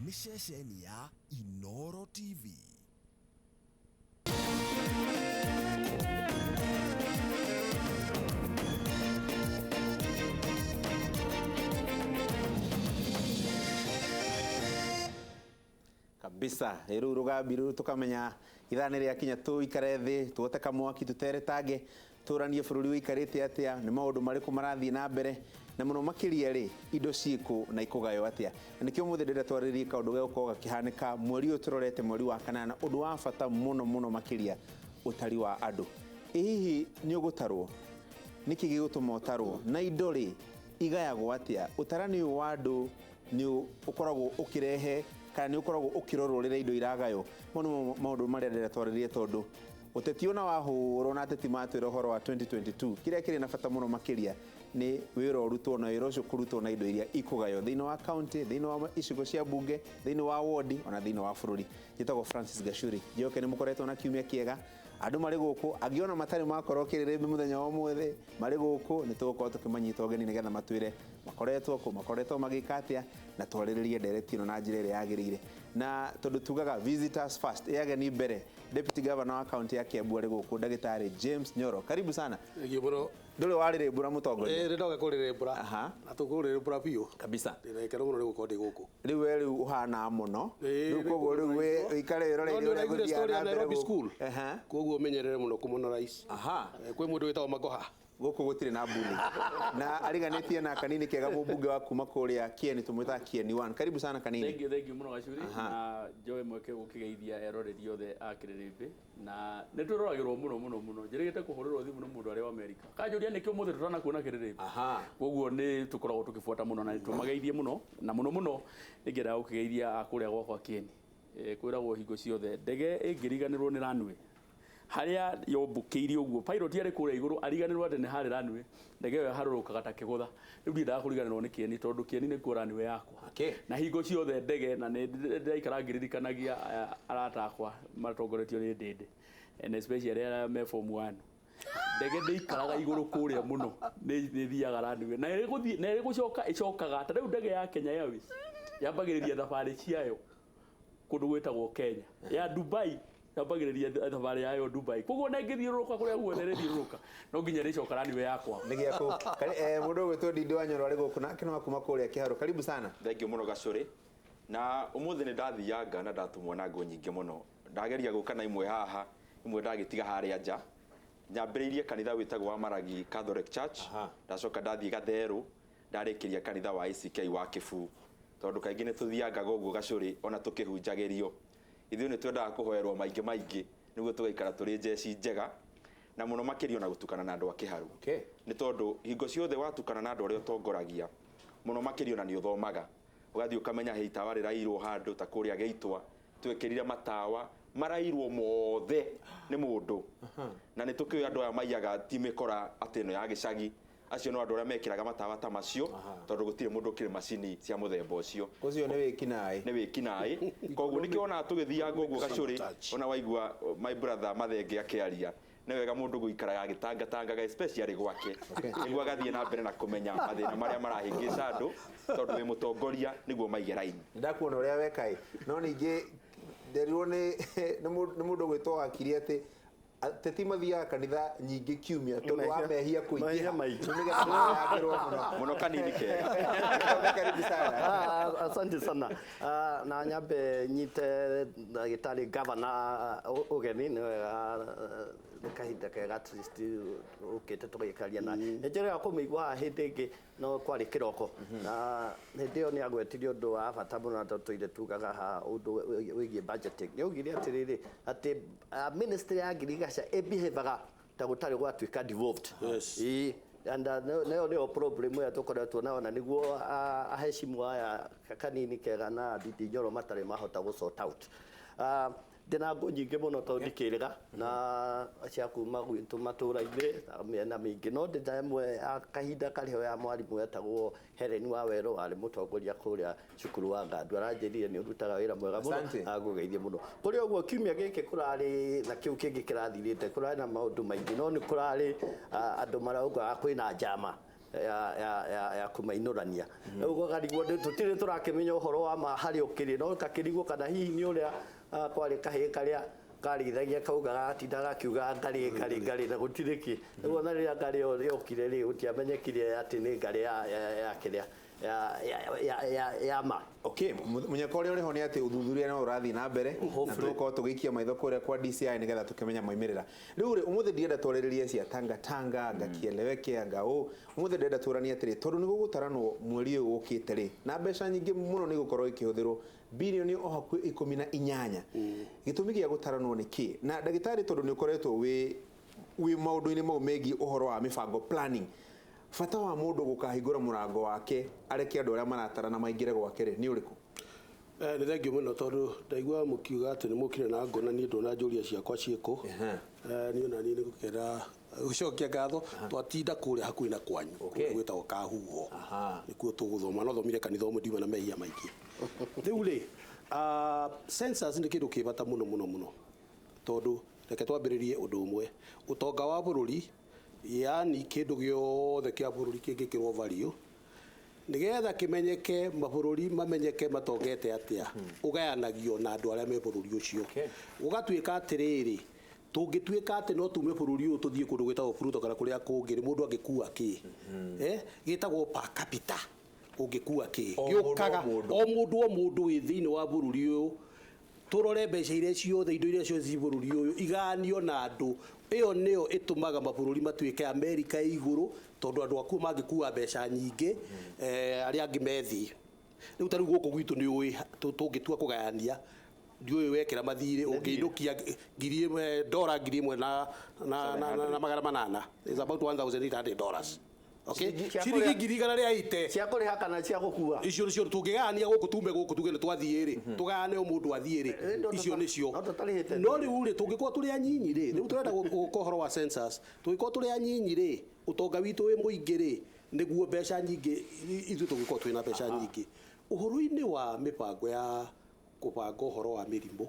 Nĩ ceceni ya Inooro TV. Kabisa rĩu rũgambi rũrũ tũkamenya ithaa nĩ rĩakinya tũikare thĩ tuote kamwaki tũteretange tũranie bũrũri ũikarĩte atĩa nĩ maũndũ marĩkũ marathiĩ na mbere na mũno makĩria rĩ indo ciĩkũ na ikũgaywo atĩa. Na nĩkĩo ũmũthĩ ndĩrenda twarĩrĩrie kaũndũ gegũkorwo gakĩhanĩka mweri ũyũ tũrorete, mweri wa kanana, ũndũ wa bata mũno mũno makĩria, ũtari wa andũ. Ĩ hihi nĩ ũgũtarwo? Nĩkĩ gĩgũtũma ũtarwo? Na indo rĩ igayagwo atĩa? Ũtarani ũyũ wa andũ nĩ ũkoragwo ũkĩrehe kana nĩ ũkoragwo ũkĩrorwo rĩrĩa indo iragaywo? Mau nĩmo maũndũ marĩa ndĩrenda twarĩrĩrie tondũ ũteti ona wahũrwo na ateti matwĩra ũhoro wa 2022, kĩrĩa kĩrĩ na bata mũno makĩria nĩ wĩra ũrutwo na wĩra ũcio kũrutwo na indo iria ikũgaywo thĩinĩ wa county, thĩinĩ wa icigo cia mbunge, thĩinĩ wa wodi ona thĩinĩ wa bũrũri. Njĩtagwo Francis Gachuri. Njoke nĩ mũkoretwo na kiumia kĩega. Andũ marĩ gũkũ, angĩ ona matarĩ makorwo kĩrĩrĩmbĩ mũthenya wa ũmũthĩ, marĩ gũkũ, nĩ tũgũkorwo tũkĩmanyita ũgeni nĩgetha matwĩre makoretwo kũ, makoretwo magĩka atĩa, na twarĩrĩrie ndereti ĩno na njĩra ĩrĩa yagĩrĩire. Na tondũ tugaga visitors first, ĩ ageni mbere, Deputy Governor wa kaunti ya Kiambu arĩ gũkũ, Ndagĩtarĩ James Nyoro. Karibu sana. Thengiũ mũno. Ndũrĩ warĩrĩmbũra mũtongoria? Ĩĩ nĩ ndoka kũrĩrĩmbũra. Aha. Na tũkũrĩrĩmbũra biũ. Kabisa. Ndĩna gĩkeno mũno nĩ gũkorwo ndĩ gũkũ. Rĩu we rĩu ũhana mũno. Ĩĩ, Rĩu koguo rĩu wĩ ũikare wĩroreire No nĩ ũrĩa ũraiguire gũthiaga story na ya mbere Nairobi gũkũ. School? Aha. Koguo ũmenyerere mũno kũmona rais. Aha. Kwĩ mũndũ wĩtagwo Magoha. Gũkũ gũtirĩ na mbuni. Na ariganĩtie na Kanini kega mũmbunge wa kuma kũrĩa Kieni, tũmwĩtaga Kieni One. Karibu sana Kanini. Thank you, thank you mũno Gacuri. Aha. Na njoe mweke gũkĩgeithia eroreri othe a Kĩrĩrĩmbĩ. Na nĩ twĩroragĩrwo mũno mũno mũno. Njĩrĩgĩte kũhũrĩrwo thimũ nĩ mũndũ arĩ o Amerika. Kanjũria nĩkĩ ũmũthĩ tũtanakuona Kĩrĩrĩmbĩ. Aha. Koguo nĩ tũkoragwo tũkĩbuata mũno na nĩ tũmageithie mũno. Na mũno mũno nĩngĩendaga gũkĩgeithia a kũrĩa gwakwa Kieni. Kwĩragwo hingo ciothe ndege ĩngĩriganĩrwo nĩ runway harĩa yombũkĩire ũguo pilot arĩ kũrĩa igũrũ ariganĩrwo atĩ nĩ harĩ runway, ndege ĩyo yaharũrũkaga ta kĩgũtha. Rĩu ndiendaga kũriganĩrwo nĩ Kieni tondũ Kieni nĩkuo runway yakwa. Okay. Na hingo ciothe ndege na nĩ ndĩraikara ngĩririkanagia arata akwa matongoretio nĩ Ndĩndĩ and especially arĩa me form 1. Ndege ndĩikaraga igũrũ kũrĩa mũno, nĩ ĩthiaga runway na ĩrĩ gũthiĩ na ĩrĩ gũcoka ĩcokaga. Ta rĩu ndege ya Kenya Airways yambagĩrĩria thabarĩ ciayo kũndũ gwĩtagwo Kenya. Ya Dubai yambagĩrĩria thabarĩ yayo Dubai. Koguo na ĩngĩthiũrũrũka kũrĩa guothe ĩrĩthiũrũrũka no nginya ĩrĩcoka runway yakwa. Nĩ gĩaku. Mũndũ ũgwĩtwo Ndindi wa Nyoro arĩ gũkũ nake nĩ wa kuma kũrĩa Kĩharũ. Karibu sana. Thank you mũno Gacũrĩ. Na ũmũthĩ nĩ ndathianga na ndatũmwo na ngũ nyingĩ mũno. Ndageria gũka na imwe haha, imwe ndagĩtiga harĩa nja. Nyambĩrĩirie kanitha wĩtagwo wa Maragi Catholic Church. Aha. Ndacoka ndathiĩ Gatherũ, ndarĩkĩria kanitha wa ACK wa Kĩbuu. Tondũ kaingĩ nĩ tũthiangaga ũguo Gacũrĩ ona tũkĩhunjagĩrio. Ithuĩ nĩ twendaga kũhoerwo maingĩ maingĩ nĩguo tũgaikara tũrĩ njeci njega na mũno makĩria ona gũtukana na andũ a Kĩharũ. Okay. Nĩ tondũ hingo ciothe watukana na andũ arĩa ũtongoragia mũno makĩria ona nĩ ũthomaga. Ũgathiĩ ũkamenya he itawa rĩrairwo handũ ta kũrĩa Gĩitwa, twekĩrire matawa marairwo mothe nĩ mũndũ. Na nĩ tũkĩũĩ andũ aya maiyaga ti mĩkora atĩ ĩno ya gĩcagi. Acio no andũ arĩa mekĩraga matawa ta macio tondũ gũtirĩ mũndũ ũkĩrĩ macini cia mũthemba ũcio. Ũcio nĩ wĩkinaĩ. Nĩ wĩkinaĩ. Koguo nĩkĩo wonaga tũgĩthianga ũguo Gacũrĩ, ona waigua my brother Mathenge akĩaria, nĩ wega mũndũ gũikaraga agĩtangatangaga especially gwake nĩguo agathiĩ na mbere na kũmenya mathĩna marĩa marahĩngĩca andũ tondũ wĩ mũtongoria nĩguo maige raini. Nĩndakuona ũrĩa weka ĩ, no ningĩ nderirwo nĩ nĩ mũndũ ũgwĩtwo wakiri atĩ ateti mathiaga kanitha nyingĩ kiumia tondũ wa mehia kũingĩha. Mehia maingĩ. Nĩgetha makayakĩrwo mũno. Mũno kanini kega. Karibu sana. Asante sana. Na nyambe nyite ndagĩtarĩ gavana ũgeni, nĩ wega, nĩ kahinda kega at least ũkĩte tũgĩkaria na nĩ njĩraga kũmĩigua haha hĩndĩ ĩngĩ no kwarĩ kĩroko na hĩndĩ ĩyo nĩ agwetire ũndũ wa bata mũno na tũtũire tugaga haha ũndũ wĩgiĩ budgeting. Nĩ augire atĩrĩrĩ atĩ ministry ya ngirigaca ĩbehavaga ta gũtarĩ gwatuĩka devolved. Yes. Ĩĩ. And nayo nĩyo problem ĩrĩa tũkoretwo nayo na nĩguo aheshimu aya kanini kega na Ndindi Nyoro matarĩ mahota gũ sort out. Ndĩna ngũ nyingĩ mũno tondũ ndikĩrĩga na cia kuma gwitũ matũra-inĩ mĩena mĩingĩ, no ndĩna ĩmwe ya kahinda karĩho ya mwarimũ etagwo Helen Wawerũ warĩ mũtongoria kũrĩa cukuru wa Ngandu, aranjĩrire nĩ ũrutaga wĩra mwega mũno, Asante. agũgeithie mũno. Kũrĩ ũguo kiumia gĩkĩ kũrarĩ na kĩu kĩngĩ kĩrathirĩte, kũrarĩ na maũndũ maingĩ, no nĩ kũrarĩ andũ maraugaga kwĩna njama. ya kũmainũrania. Rĩu ũkarigwo tũtirĩ tũrakĩmenya ũhoro wa ma harĩa ũkĩrĩ, no ũgakĩrigwo kana hihi nĩ ũrĩa kwarĩ kahĩĩ karĩa karĩithagia kauga gatinda gakiuga ngarĩ ngarĩ ngarĩ na gũtirĩ kĩ. Rĩu ona rĩrĩa ngarĩ ĩyo yokire rĩ, gũtiamenyekire atĩ nĩ ngarĩ ya kĩrĩa ya ma. Okay, munyaka ũrĩa ũrĩ ho nĩ atĩ ũthuthuria no ũrathiĩ na mbere na tũgũkorwo tũgĩikia maitho kũrĩa kwa DCI nĩgetha tũkĩmenya maumĩrĩra. Rĩu rĩ, ũmũthĩ ndĩrenda twarĩrĩrie cia tanga tanga, anga kieleweke, anga ũ. Ũmũthĩ ndĩrenda tũranie atĩrĩ, tondũ nĩ gũgũtaranwo mweri ũyũ ũkĩte rĩ, na mbeca nyingĩ mũno nĩ igũkorwo ikĩhũthĩrwo bilioni o hakuhĩ 18. Gĩtũmi gĩa gũtaranwo nĩ kĩ? Na ndagĩtarĩ, tondũ nĩ ũkoretwo wĩ maũndũ-inĩ mau megiĩ ũhoro wa mĩbango planning, bata wa mũndũ gũkahingũra mũrango wake areke andũ arĩa maratarana maingĩre gwake rĩ, nĩ ũrĩkũ? Nĩ thengio mũno tondũ ndaigua mũkiuga atĩ nĩ mũkire na ngona niĩ ndona njũria ciakwa ciĩkũ. Niĩ ona niĩ nĩ gũkena gũcokia ngatho, twatinda kũrĩa hakuhĩ na kwanyu kũrĩa gwĩtagwo Kahuho. Nĩkuo tũgũthoma, no thomire kanitha ũmwe, ndiuma na mehia maingĩ. Rĩu rĩ, census nĩ kĩndũ kĩ bata mũno mũno mũno, tondũ reke twambĩrĩrie ũndũ ũmwe, ũtonga wa bũrũri, yani kĩndũ gĩothe kĩa bũrũri kĩngĩkĩrwo value nĩgetha kĩmenyeke, mabũrũri mamenyeke matongete atĩa, ũgayanagio na andũ arĩa me bũrũri ũcio. Gũgatuĩka atĩrĩrĩ, tũngĩtuĩka atĩ no tume bũrũri ũyũ tũthiĩ kũndũ gwĩtagwo Pluto kana kũrĩa kũngĩ rĩ, mũndũ angĩkua kĩ? Gĩtagwo per capita, ũngĩkua kĩ? O mũndũ, Gĩũkaga o mũndũ. O mũndũ o mũndũ wĩ thĩinĩ wa bũrũri ũyũ, tũrore mbeca iria ciothe, indo iria ciothe ci bũrũri ũyũ, iganio na andũ. Ĩyo nĩyo ĩtũmaga mabũrũri matuĩke Amerika ĩ igũrũ, tondũ andũ akuo mangĩkua mbeca nyingĩ, arĩa angĩ methiĩ. Rĩu ta rĩu gũkũ gwitũ nĩ ũĩ tũngĩtua kũgayania, ndiũĩ wekĩra mathirĩ ũngĩinũkia 1000, dora 1000 na 800, is about $1800. Okay, Cia ciringi 1,180. Cia kũrĩha kana cia gũkua? Icio nĩcio tũngĩgayania gũkũ, tume gũkũ tuge nĩ twathiĩ rĩ, tũgayane o mũndũ athiĩ rĩ, icio nĩcio. No tũtarĩhĩte. No rĩu rĩ, tũngĩkorwo tũrĩ anyinyi rĩ, rĩu tũrenda gũka ũhoro wa census, tũngĩkorwo tũrĩ anyinyi rĩ, ũtonga witũ wĩ mũingĩ rĩ, nĩguo mbeca nyingĩ, ithuĩ tũngĩkorwo twĩna mbeca nyingĩ ũhoro-inĩ wa mĩbango ya kũbanga ũhoro wa mĩrimũ,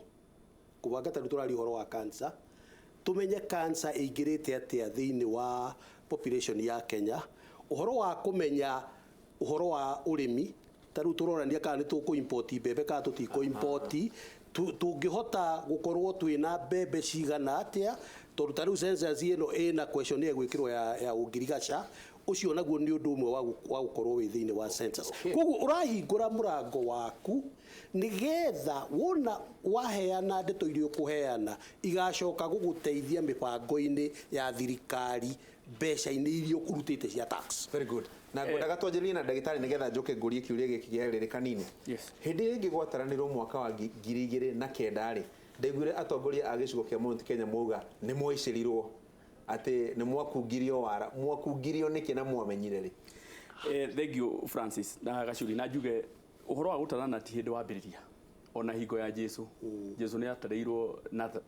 kũbanga ta rĩu tũraria ũhoro wa cancer, tumenye cancer ĩingĩrĩte atĩa thĩinĩ wa population ya Kenya, ũhoro wa kũmenya ũhoro wa ũrĩmi, ta rĩu tũrorania kana nĩ tũkũ import mbembe kana tũtikũ import, tũngĩhota gũkorwo twĩna mbembe cigana atĩa, tondũ ta rĩu census ĩno ĩna questionnaire gwĩkĩrwo ya ũngirigaca, ũcio naguo nĩ ũndũ ũmwe wa gũkorwo wĩ thĩinĩ wa census. Koguo ũrahingũra mũrango waku nĩgetha wona waheana ndeto iria ũkũheana igacoka gũgũteithia mĩbango-inĩ ya thirikari, mbeca-inĩ iria ũrutĩte cia tax. Very good. Na ngwendaga twanjĩrĩrie na ndagĩtarĩ nĩgetha njoke ngũrie kĩũria gĩkĩ gĩa rĩrĩ kanini. Yes. Hĩndĩ ĩrĩa ĩngĩ gwataranĩrwo mwaka wa 2009 rĩ, ndaiguire atongoria a gĩcigo kĩa Mount Kenya mauga nĩ mwaicĩrirwo, atĩ nĩ mwakungirio wara. Mwakungirio nĩkĩ na mwamenyire rĩ? Thank you Francis na Gacuri, na njuge ũhoro wa gũtarana ti hĩndĩ wambĩrĩria, ona hingo ya Jesu. Jesu nĩ atarĩirwo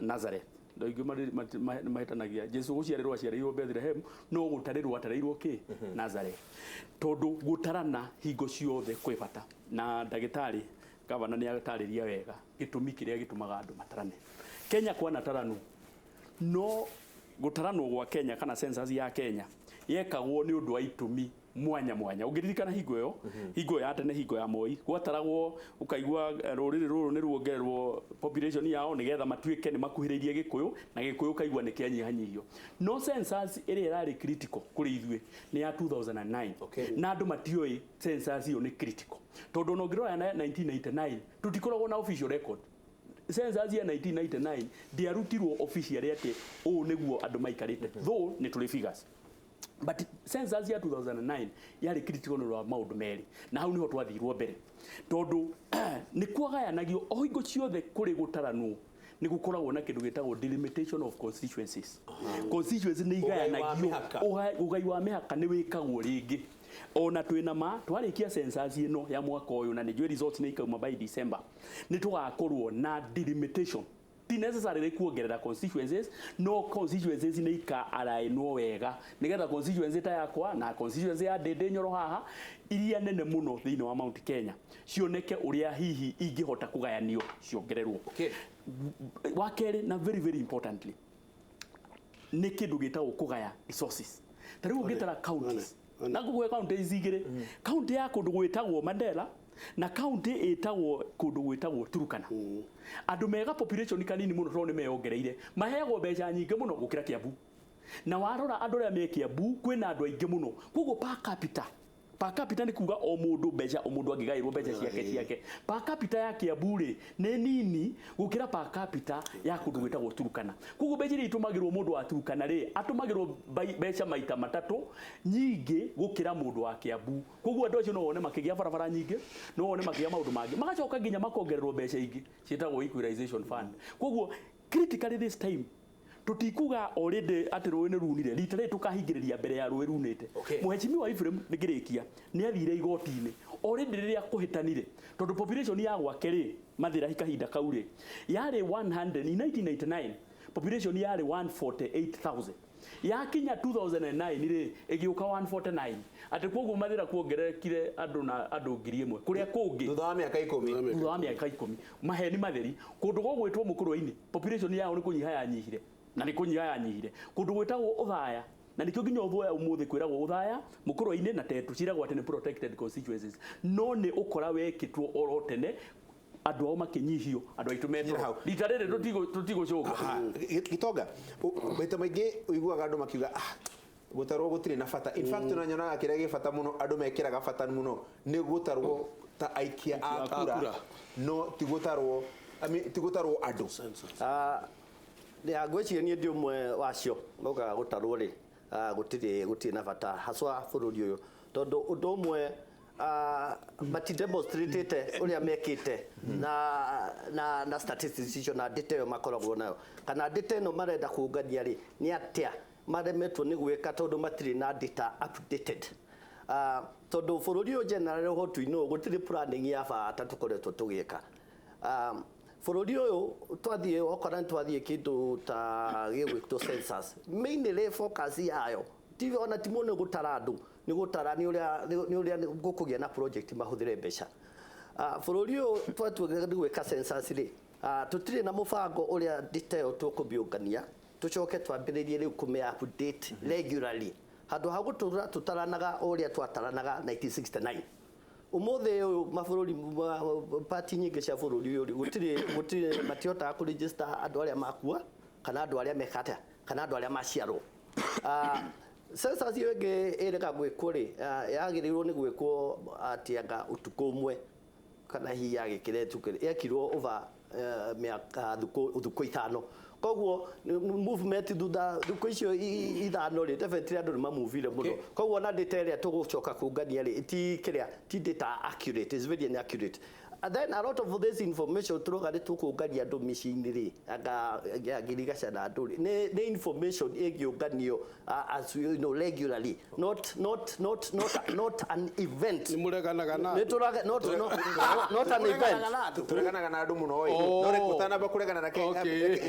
Nazareth. Andũ aingĩ mahĩtanagia Jesu gũciarĩrwo aciarĩirwo Bethlehem, no gũtarĩrwo atarĩirwo kĩ? Nazareth. Tondũ gũtarana hingo ciothe kwĩ bata, na ndagĩtarĩ gavana nĩ atarĩria wega gĩtũmi kĩrĩa gĩtũmaga andũ matarane. Kenya kwanataranwo, no gũtaranwo gwa Kenya kana census ya Kenya yekagwo nĩ ũndũ wa itũmi mwanya mwanya. Ũngĩririkana hingo ĩyo, hingo ya tene, hingo ya Moi, gwataragwo ũkaigua rũrĩrĩ rũrũ nĩ ruongererwo population yao nĩgetha matuĩke nĩ makuhĩrĩirie Gĩkũyũ, na Gĩkũyũ ũkaigua nĩ kĩanyihanyihio. No census ĩrĩa ĩrarĩ critical kũrĩ ithuĩ nĩ ya 2009. Na andũ matiũĩ census ĩyo nĩ critical, tondũ ona ũngĩrora ya 1999 tũtikoragwo na official record. Census ya 1999 ndĩarutirwo officially atĩ ũũ nĩguo andũ maikarĩte, though nĩ tũrĩ figures, but census ya 2009 yarĩ critical nĩ ũndũ wa maũndũ merĩ, na hau nĩho twathirwo mbere, tondũ nĩ kwagayanagio o hingo ciothe. Kũrĩ gũtaranwo nĩ gũkoragwo na kĩndũ gĩtagwo delimitation of constituencies. Constituencies nĩ Ũgai wa igayanagio. mĩhaka. Ũgai wa mĩhaka nĩ wĩkagwo rĩngĩ. Ona twĩna ma twarĩkia census ĩno ya mwaka ũyũ, na nĩ njũĩ results nĩ ikauma by December, nĩ tũgakorwo na delimitation, ti necessarily kuongerera constituencies, no constituencies nĩ ika-alignwo wega nĩgetha constituency ta yakwa na constituency ya Ndĩndĩ Nyoro haha, iria nene mũno thĩinĩ wa Mount Kenya, cioneke ũrĩa hihi ingĩhota kũgayanio ciongererwo. Wa kerĩ, na very very importantly, nĩ kĩndũ gĩtagwo kũgaya resources. Ta rĩu ũngĩtara counties Na ngũkũhe kaunti ici igĩrĩ, kaunti ya kũndũ gwĩtagwo Mandera na kaunti ĩtagwo kũndũ gwĩtagwo Turkana. Andũ mega population kanini mũno tondũ nĩ meyongereire, maheagwo mbeca nyingĩ mũno gũkĩra Kiambu. Na warora andũ arĩa me Kiambu, kwĩna andũ aingĩ mũno, koguo per capita nĩ kuga o mũndũ mbeca, o mũndũ angĩgaĩrwo mbeca ciake per capita ya Kiambu rĩ, nĩ nini gũkĩra per capita ya kũndũ gwĩtagwo Turkana. Koguo mbeca iria itũmagĩrwo mũndũ wa Turkana rĩ, atũmagĩrwo mbeca maita matatũ nyingĩ gũkĩra mũndũ wa Kiambu. Koguo andũ acio no wone makĩgĩa barabara nyingĩ, no wone makĩgĩa maũndũ mangĩ, magacoka nginya makongererwo mbeca ingĩ ciĩtagwo equalization fund. Koguo critically this time tutikuga already atĩ rũĩ nĩ runire. Rita rĩrĩ tũkahingĩrĩria mbere ya rũĩ runĩte. Mũhecimiwa Ephraim, nĩngĩrĩkia, nĩ athire igoti-inĩ already rĩrĩa kũhĩtanire, tondũ population ya gwake rĩ, Mathĩra, kahinda kau rĩ, yarĩ 100, in 1999 population yarĩ 148,000, yakinya 2009 rĩ, ĩgĩũka 149, atĩ koguo Mathĩra kuongererekire andũ na andũ 1,000. Kũrĩa kũngĩ Thutha wa mĩaka 10. Thutha wa mĩaka 10. Maheni matheri. Kũndũ gũgwĩtwo Mũkũrwe-inĩ, population yao nĩ kũnyiha yanyihire, na nĩ kũnyiha yanyihire. Kũndũ gwĩtagwo Ũthaya, na nĩkĩo nginya Ũthaya ũmũthĩ kwĩragwo Ũthaya, Mũkũrwe-inĩ na Tetu ciragwo atĩ nĩ protected constituencies, no nĩ ũkora wekĩtwo oro tene, andũ ao makĩnyihio, andũ aitũ Nyina hau. metwo. Rita rĩrĩ tũtigũcũka. Aha, Gitonga, maita maingĩ ũiguaga andũ makiuga, "Ah, gũtarwo gũtirĩ na bata." In fact, ona nyonaga kĩrĩa gĩ bata mũno, andũ mekĩraga bata mũno nĩ gũtarwo ta aikia a a kura, kura. No ti gũtarwo, I mean, ti gũtarwo andũ. Ya, ngwĩciria niĩ ndĩ ũmwe wacio maugaga gũtarwo rĩ, gũtirĩ na bata haswa bũrũri ũyũ, tondũ ũndũ ũmwe, matidemonstratĩte ũrĩa mekĩte na statistics icio na data ĩyo makoragwo nayo, kana data ĩno marenda kũngania rĩ, nĩ atĩa maremetwo nĩ gwĩka, tondũ matirĩ na data updated. Tondũ bũrũri ũyũ general ũhotui-inĩ ũyũ gũtirĩ planning ya bata tũkoretwo tũgĩka. Bũrũri ũyũ twathiĩ, okora nĩ twathiĩ kĩndũ ta gĩgwĩtwo census, mainly focus yayo ti ona ti mũno gũtara andũ, nĩ gũtara nĩ ũrĩa gũkũgĩa na project mahũthĩre mbeca. Bũrũri ũyũ twatua nĩ gwĩka census rĩ, tũtirĩ na mũbango ũrĩa detail tũkũmĩũngania, tũcoke twambĩrĩrie rĩu kũmĩ update regularly, handũ ha gũtũra tũtaranaga o ũrĩa twataranaga 1969. Ũmũthĩ ũyũ mabũrũri pati nyingĩ cia bũrũri ũyũ rĩ, gũtirĩ matihotaga kũ register andũ arĩa makua, kana andũ arĩa meka atĩa, kana andũ arĩa maciarwo. Census ĩyo ĩngĩ ĩrega gwĩkwo rĩ, yagĩrĩirwo nĩ gwĩkwo atĩ anga ũtukũ ũmwe, kana hihi yagĩkĩre yekirwo over mĩaka thukũ 5. Koguo movement thutha thukũ icio 5 rĩ, definitely andũ nĩ mamuvire mũno. Koguo ona data ĩrĩa tũgũcoka kũngania rĩ, ti kĩrĩa, ti data accurate, is very inaccurate. And then a lot of this information tũroga nĩ tũkũngania andũ mĩciĩ-inĩ rĩ, anga ya ngirigaca na andũ rĩ, nĩ information ĩngĩũnganio as you know regularly, not an event. Nĩ mũreganaga na Nĩ tũraga not an event. Tũreganaga na andũ mũno ĩ. Oh. No reke ũtanamba kũregana na Kenya,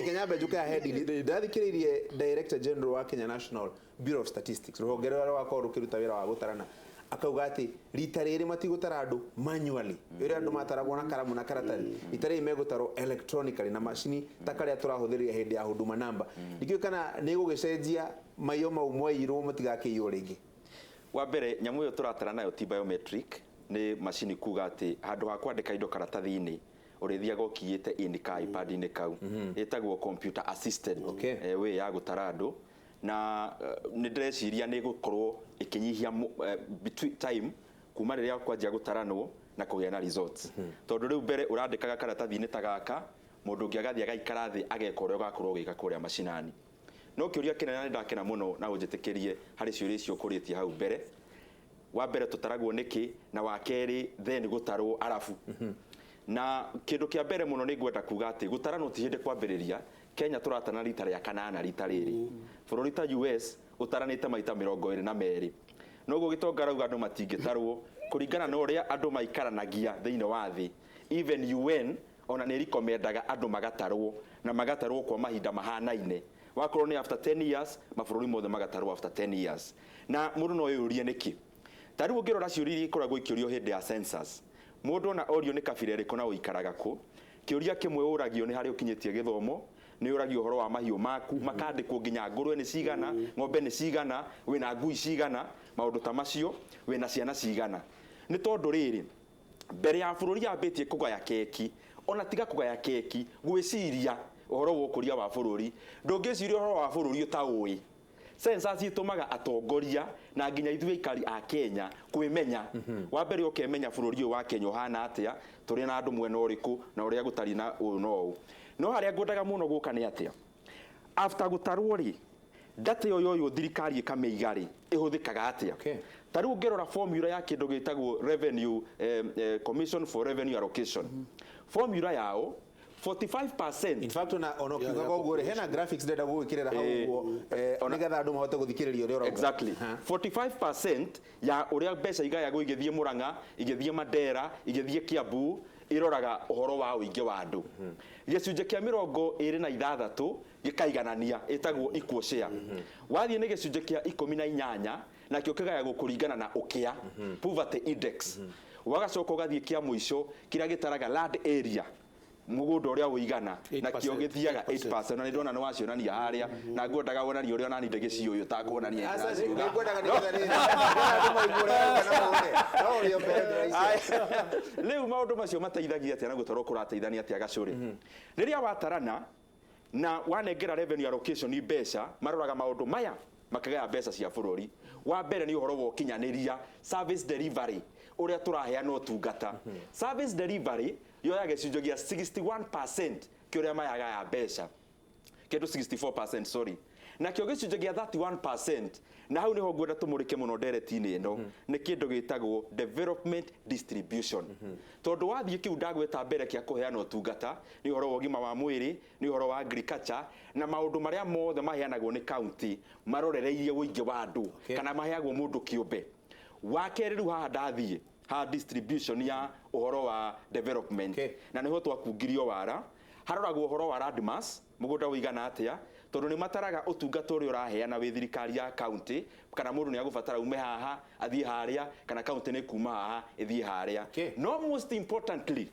Kenya mbe njuke ya head. Ndathikĩrĩirie Director General wa Kenya National Bureau of Statistics, rũhonge rũrĩa rwakorwo rũkĩruta wĩra wa gũtarana, akauga atĩ rita rĩrĩ matigũtara andũ manually ũrĩa andũ mataragwo na karamu na karatathi. Rita rĩrĩ megũtarwo electronically na macini ta karĩa tũrahũthĩrire hĩndĩ ya Huduma Number. Ndikĩũĩ kana nĩ gũgĩcenjia maiyo mau mwaiyirwo matigakĩiywo rĩngĩ. Wa mbere, nyamũ ĩyo tũratara nayo ti biometric, nĩ macini, kuga atĩ handũ ha kwandĩka indo karatathi-inĩ, ũrĩthiaga ũkiĩte in ka iPad-inĩ kau. Ĩtagwo computer assisted way ya gũtara andũ, na nĩ ndĩreciria nĩ gũkorwo ĩkĩnyihia between time kuma rĩrĩa kwanjia gũtaranwo na kũgĩa na results, tondũ rĩu mbere ũrandĩkaga karatathi-inĩ ta gaka, mũndũ ũngĩ agathiĩ agaikara thĩ ageka ũrĩa ũgakorwo ũgĩka kũrĩa macinani. No kĩũria kĩnene, nĩ ndakena mũno na ũnjĩtĩkĩrie harĩ ciũria icio ũkũrĩtie hau mbere. Wa mbere, tũtaragwo nĩkĩ? Na wa kerĩ, then gũtarwo arabu na kĩndũ kĩa mbere mũno nĩ ngwenda kuga atĩ gũtaranwo ti hĩndĩ kwambĩrĩria. Kenya tũratana rita rĩa kanana rita rĩrĩ. Bũrũri ta US ũtaranĩte maita 22. Noguo gĩtonga rauga andũ matingĩtarwo kũringana na ũrĩa andũ maikaranagia thĩinĩ wa thĩ. Even UN ona nĩ recomendaga andũ magatarwo, na magatarwo kwa mahinda mahanaine. Wakorwo nĩ after 10 years, mabũrũri mothe magatarwo after 10 years. Na mũndũ no eyũrie nĩkĩ. Ta rĩu ũngĩrora ciũria iria ikoragwo ikĩũrio hĩndĩ ya census, mũndũ ona orio nĩ kabira ĩrĩkũ na ũikaraga kũ, kĩũria kĩmwe ũragio nĩ harĩa ũkinyĩtie gĩthomo, nĩ ũragio ũhoro wa mahiũ maku, makandĩkwo nginya ngũrwe nĩ cigana, ng'ombe nĩ cigana, wĩna ngui cigana. Maũndũ ta macio, wĩna ciana cigana? Nĩ tondũ rĩrĩ, mbere ya bũrũri yambĩtie kũgaya keki, ona tiga kũgaya keki, gwĩciria ũhoro wa ũkũria wa bũrũri, ndũngĩciria ũhoro wa bũrũri ũtaũĩ. Census ĩtũmaga atongoria na nginya ithuĩ aikari a Kenya kwĩmenya. Wa mbere ũkemenya bũrũri ũyũ wa Kenya ũhana atĩa, tũrĩ na andũ mwena ũrĩkũ, na ũrĩa gũtariĩ na ũũ na ũũ. No harĩa ngwendaga mũno gũka nĩ atĩa, after gũtarwo rĩ, data ĩyo yoywo thirikari ĩkamĩiga rĩ, ĩhũthĩkaga atĩa? Ta rĩu ũngĩrora formula ya kĩndũ gĩtagwo revenue Commission for Revenue Allocation, formula yao 45%. In fact, ona ũkiugaga ũguo rĩ, hena graphics ndĩrenda gũgwĩkĩrĩra hau ũguo nĩgetha andũ mahote gũthikĩrĩria ũrĩa ũrauga. Exactly. 45% ya ũrĩa mbeca igayagwo igĩthiĩ Murang'a, igĩthiĩ Mandera, igĩthiĩ Kiambu, iroraga ũhoro wa ũingĩ wa andũ. Gĩcunjĩ kĩa 26 gĩkaiganania, ĩtagwo equal share. Wathiĩ nĩ gĩcunjĩ kĩa 18, nakĩo kĩgayagwo kũringana na ũkĩa, poverty index. Wagacoka ũgathiĩ kĩa mũico kĩrĩa gĩtaraga land area, mũgũnda ũrĩa ũigana, nakĩo gĩthiaga 8%. Na nĩ ndona nĩ wacionania harĩa, na ngwendaga wonanie ũrĩa onani ndĩgĩciũĩ ũtakuonania. Aca, nĩngwendaga nĩgetha rĩrĩ, andũ maigue ũrĩa ũrauga na mone. No ũrĩa mbere ndĩraicia. Rĩu maũndũ macio mateithagia atĩa na gũtarwo kũrateithania atĩa gacũrĩ? Rĩrĩa watarana na wanengera revenue allocation mbeca, maroraga maũndũ maya makĩgaya mbeca cia bũrũri. Wa mbere nĩ ũhoro wa ũkinyanĩria, service delivery, ũrĩa tũraheana ũtungata. Service delivery yoyaga gĩcunjĩ gĩa 61% kĩa ũrĩa mayagaya mbeca, kĩndũ 64%, sorry. Nakĩo gĩcunjĩ gĩa 31%, na hau nĩho ngwenda tũmũrĩke mũno ndereti-inĩ ĩno, nĩ kĩndũ gĩtagwo development distribution. Tondũ wathiĩ kĩu ndagweta mbere kĩa kũheana ũtungata, nĩ ũhoro wa ũgima wa mwĩrĩ, nĩ ũhoro wa agriculture na maũndũ marĩa mothe maheanagwo nĩ county marorereirie ũingĩ wa andũ, kana maheagwo mũndũ kĩũmbe. Wa kerĩ, rĩu haha ndathiĩ ha distribution ya ũhoro wa development, na nĩho twakungirio wara, haroragwo ũhoro wa landmass, mũgũnda ũigana atĩa, tondũ nĩ mataraga ũtungata ũrĩa ũraheana wĩ thirikari ya county, kana mũndũ nĩ agũbatara ume haha athiĩ harĩa, kana county nĩ kuma haha ĩthiĩ harĩa. No most importantly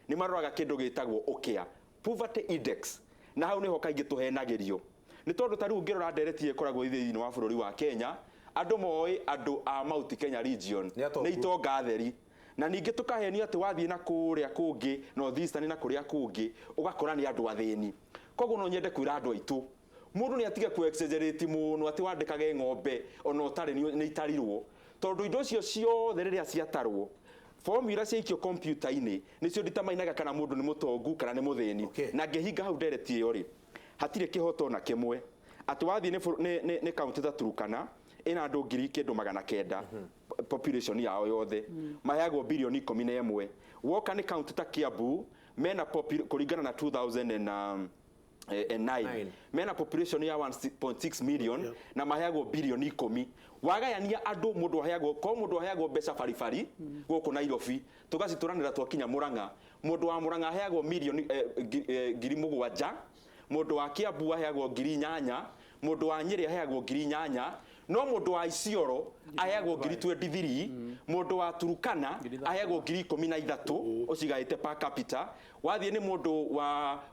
nĩ maroraga kĩndũ gĩtagwo ũkĩa, poverty index, na hau nĩho kaingĩ tũhenagĩrio. Nĩ tondũ ta rĩu ũngĩrora ndereti ĩkoragwo thĩinĩ wa bũrũri wa Kenya, andũ moĩ andũ a Mount Kenya region Nĩ atongu. nĩ itonga theri, na ningĩ tũkahenio atĩ wathiĩ na kũrĩa kũngĩ North Eastern na kũrĩa kũngĩ ũgakora nĩ andũ athĩni. Koguo no nyende kwĩra andũ aitũ, mũndũ nĩ atige ku exaggerate mũno atĩ wandĩkage ng'ombe ona ũtarĩ nĩ itarirwo, tondũ indo icio ciothe rĩrĩa ciatarwo, formula ciaikio kompiuta-inĩ nĩcio nditamainaga kana mũndũ nĩ mũtongu kana nĩ mũthĩni. Na ngĩhinga hau ndereti ĩyo rĩ, hatirĩ kĩhoto na kĩmwe atĩ wathiĩ nĩ kaunti ta Turukana ĩna andũ ngiri kĩndũ 900 population yao yothe, maheagwo birioni 11. Woka nĩ kaunti ta Kiambu mena kũringana na 2009 Nine. mena population ya 1.6 million na maheagwo birioni 10. Wagayania andũ, mũndũ aheagwo ko mũndũ aheagwo mbeca baribari gũkũ Nairobi, tũgacitũranĩra twakinya Murang'a, mũndũ wa Murang'a aheagwo milioni 7,000, mũndũ wa Kiambu aheagwo 8,000, mũndũ wa Nyĩrĩ aheagwo 8,000, no mũndũ wa Isiolo aheagwo ngiri 23, mũndũ wa Turukana aheagwo ngiri 13, ũcigaĩte per capita. Wathiĩ nĩ mũndũ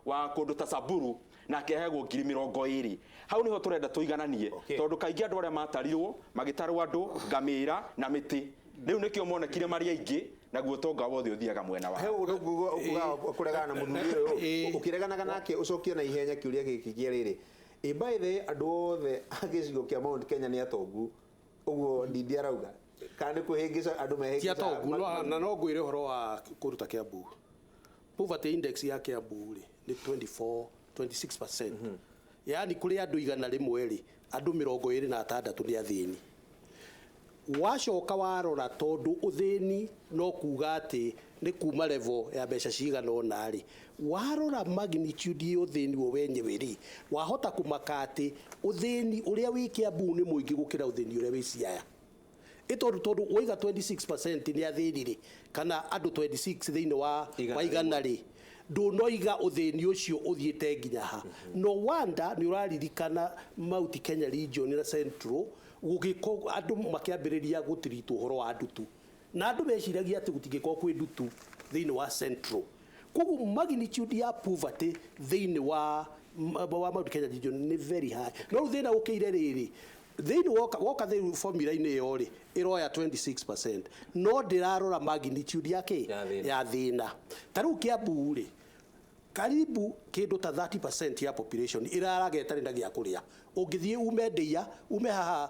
wa kũndũ ta Samburu nake aheagwo ngiri 20. Hau nĩho tũrenda tũigananie, tondũ kaingĩ andũ arĩa matarirwo magĩtarwo andũ ngamĩra na mĩtĩ, rĩu nĩkĩo monekire marĩ aingĩ, naguo ũtonga wothe ũthiaga mwena He wao. ũndũ ũkuga kũregana na mũthuri ũyũ, ũkĩreganaga nake ũcokie na ihenya kĩũria gĩkĩ kĩa rĩrĩ, ĩ by the way, andũ othe a gĩcigo kĩa Mount Kenya nĩ atongu ũguo Ndindi arauga, kana nĩ kwĩhĩngĩca andũ Ti mehĩngĩca? atongu na no ngwĩre ũhoro wa kũruta Kiambu. Poverty index ya Kiambu rĩ nĩ 24 26%, yaani kũrĩ andũ 100 rĩ, andũ 26 nĩ athĩni. Wacoka warora, tondũ ũthĩni no kuga atĩ nĩ kuma level ya mbeca cigana ũna rĩ, warora magnitude ya ũthĩni wo wenyewe rĩ, wahota kũmaka atĩ ũthĩni ũrĩa wĩ Kiambu nĩ mũingĩ gũkĩra ũthĩni ũrĩa wĩ Siaya. Ĩ tondũ waiga 26% nĩ athĩni rĩ, kana andũ 26 thĩinĩ wa Igana wa igana rĩ, ndũnoiga ũthĩni ũcio ũthiĩte nginya ha. No wonder nĩ ũraririkana Mount Kenya region na Central gũgĩko andũ makĩambĩrĩria gũtiritwo ũhoro wa ndutu, na andũ meciragia atĩ gũtingĩkorwo kwĩ ndutu thĩinĩ wa Central. Koguo magnitude ya poverty thĩinĩ wa Mount Kenya region nĩ very high. No rĩu thĩna ũkĩire rĩrĩ, Thĩinĩ woka thĩinĩ formula-inĩ ĩyo rĩ, ĩroya 26%, no ndĩrarora magnitude ya kĩ? Ya thĩna. Ya thĩna. Ta rĩu Kiambu rĩ, karibu kĩndũ ta 30% ya population ĩraraga ĩtarĩ na gĩa kũrĩa. Ũngĩthiĩ ume Ndĩa, ume haha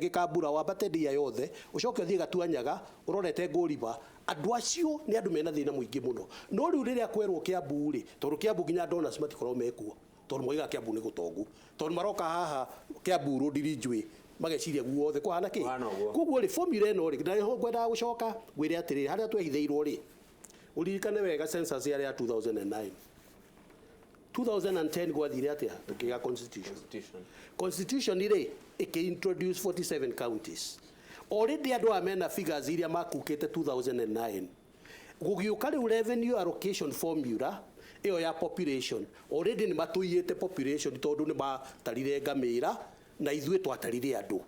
Gĩkambura, wambate Ndĩa yothe, ũcoke ũthiĩ Gatuanyaga ũrorete Ngũriba, andũ acio nĩ andũ mena thĩna mũingĩ mũno. No rĩu rĩrĩa kwerwo Kiambu rĩ, tondũ Kiambu nginya donors matikoragwo mekuo, tondũ moigaga Kiambu nĩ gũtongu, tondũ maroka haha Kiambu Road Ridgeway mageciria guothe kũhana kĩ. Kũhana ũguo. Koguo rĩ, formula ĩno rĩ, na nĩho ngwendaga gũcoka ngwĩre atĩrĩrĩ, harĩa twehithĩirwo rĩ, ũririkane wega census yarĩ ya 2009. 2010 gwathire atĩa? Tũkĩgĩa constitution. Constitution rĩ, ĩkĩ-introduce 47 counties. Already andũ aya mena figures iria makukĩte 2009. Gũgĩũka rĩu revenue allocation formula ĩyo ya population, already nĩ matũiyĩte population tondũ nĩ matarire ngamĩra na ithuĩ twatarire andũ.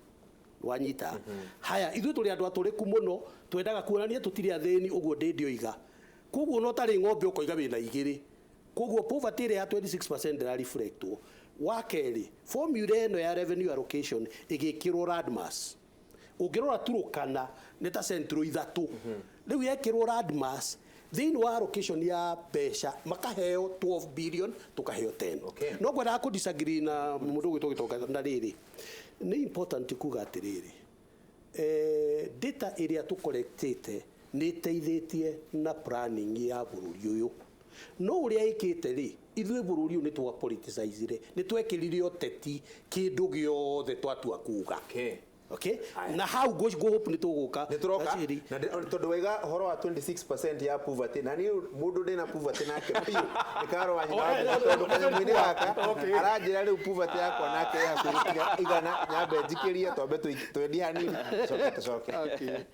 Wanyita. Haya, ithuĩ tũrĩ andũ atũrĩku mũno, twendaga kuonania tũtirĩ athĩni, ũguo ndĩndĩ oiga. Koguo no tarĩ ng'ombe ũkoiga wĩna igĩrĩ. Koguo poverty ĩrĩa ya 26% ndĩra-reflectwo. Wa kerĩ, formula ĩno ya revenue allocation ĩgĩkĩrwo landmass. Ũngĩrora Turukana nĩ ta centro ithatũ. Rĩu yekĩrwo landmass thĩinĩ wa allocation ya mbeca makaheo 12 billion, tũkaheo 10. No ngwendaga kũ disagree na mũndũ ũgwĩtwo Gĩtonga na rĩrĩ, nĩ important kuga atĩrĩrĩ, data ĩrĩa tũcollectĩte nĩ ĩteithĩtie na planning ya bũrũri ũyũ. No ũrĩa ĩkĩte rĩ, ithuĩ bũrũri ũyũ nĩ twa politicizire, nĩ twekĩrire ũteti kĩndũ gĩothe twatua kuga. Okay? Na hau ngũ hope nĩ tũgũka. Nĩ tũroka Rachel. na tondũ waiga ũhoro wa 26% ya poverty, na niĩ mũndũ ndĩna poverty nake biũ nĩ Karo wa nyina wa Mbũgũ, tondũ kanyamũ-inĩ gaka aranjĩra rĩu poverty yakwa nake ĩ hakuhĩ gũkinya igana. Nyambe njikĩrie, twambe twendie hanini, tũcoke tũcoke.